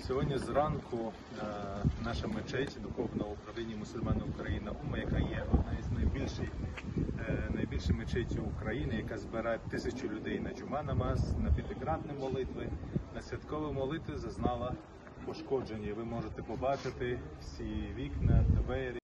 Сьогодні зранку наша мечеть Духовного управління мусульман України УМА, яка є одна із найбільших, найбільших мечетей України, яка збирає 1000 людей на джума намаз, на п'ятикратні молитви, на святкові молитви, зазнала пошкодження. Ви можете побачити всі вікна, двері.